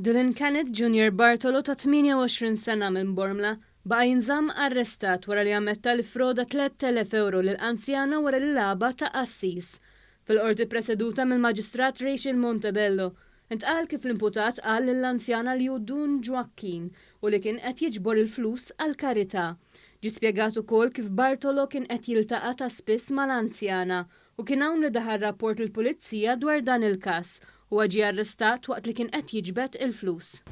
Dylan Kenneth Junior Bartolo ta' 28 sena minn Bormla baqa' jinżamm arrestat wara li ammetta li ffroda 3,000 ewro lil anzjana wara li lagħabha ta' qassis. Fil-Qorti ppreseduta mill-Maġistrat Rachel Montebello, intqal kif l-imputat qal lill-anzjana li hu Dun Ġwakkin u li kien qed jiġbor il-flus għall-karità. Ġie spjegat ukoll kif Bartolo kien qed jiltaqa' ta' spiss mal-anzjana U kien hawn li daħal rapport lill-Pulizija dwar dan il-każ. Huwa ġie arrestat waqt li kien qed jiġbed il-flus.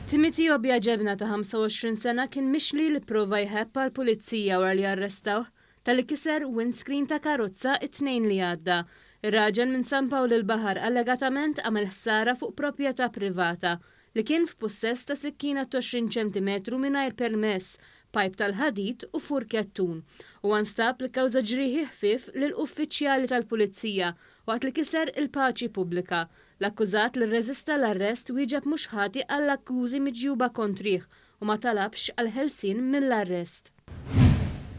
Timothy Obiagebna ta' 25 sena kien mixli li pprova jħebb għall-Pulizija wara li arrestawh talli kiser windscreen ta' karozza t-Tnejn li għadda. Ir-raġel minn San Pawl il-Baħar allegatament għamel ħsara fuq proprjetà privata li kien f'pussess ta' sikkina t'20 ċentimetru mingħajr permess, pajp tal-ħadid u furkettun. Huwa nstab li kkawża ġrieħi ħfief lil uffiċjali tal-pulizija waqt li kiser il-paċi pubblika. L-akkużat li rreżista l-arrest wieġeb mhux ħati għall-akkużi miġjuba kontrih u ma talabx għall-ħelsien mill-arrest.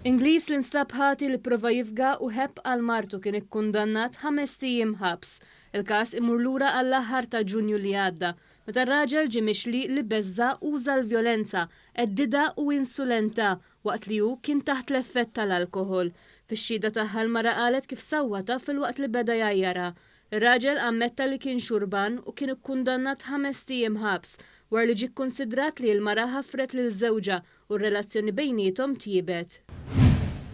Ingliż li nstab ħati li pprova jifga u ħebb għal martu kien ikkundannat ħamest ijiem ħabs. Il-każ imur lura għall-aħħar ta' Ġunju li għadda, meta r-raġel ġie mixli li beżża' uża l-vjolenza, heddidha u insulentha waqt li hu kien taħt l-effett tal-alkoħol. Fix-xhieda tagħha l-mara qalet kif sawwatha filwaqt li beda jgħajjarha. Ir-raġel ammetta li kien xurban u kien ikkundannat ħamest ijiem ħabs wara li ġie kkunsidrat li l-mara ħafret lil żewġha u r-relazzjoni bejniethom tjiebet.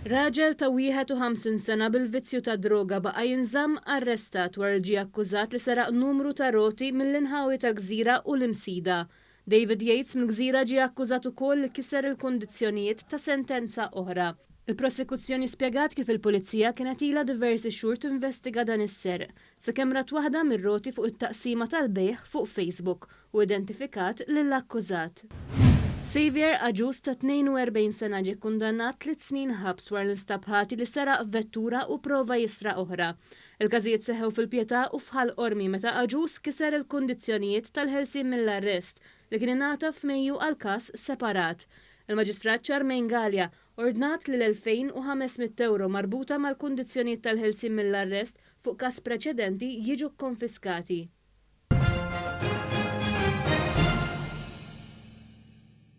Raġel ta' 51 sena bil-vizzju tad-droga baqa' jinżamm arrestat wara li ġie akkużat li seraq numru ta' roti mill-inħawi tal-Gżira u l-Imsida. David Yates mill-Gżira ġie akkużat ukoll li kiser il-kundizzjonijiet ta' sentenza oħra. Il-Prosekuzzjoni spjegat kif il-Pulizija kienet ilha diversi xhur tinvestiga dan is-serq, sakemm rat waħda mir-roti fuq it-taqsima tal-bejgħ fuq Facebook u identifikat lill-akkużat. Saviour Agius ta' 42 sena ġie kkundannat tliet snin ħabs wara li nstab ħati li seraq vettura u pprova jisraq oħra. Il-każijiet seħħew fil-Pietà u f'Ħal Qormi meta Agius kiser il-kundizzjonijiet tal-ħelsien mill-arrest li kien ingħata f'Mejju għal każ separat. Il-Maġistrat Charmaine Galea ordnat li l-2,500 ewro marbuta mal-kundizzjonijiet tal-ħelsien mill-arrest fuq każ preċedenti jiġu kkonfiskati.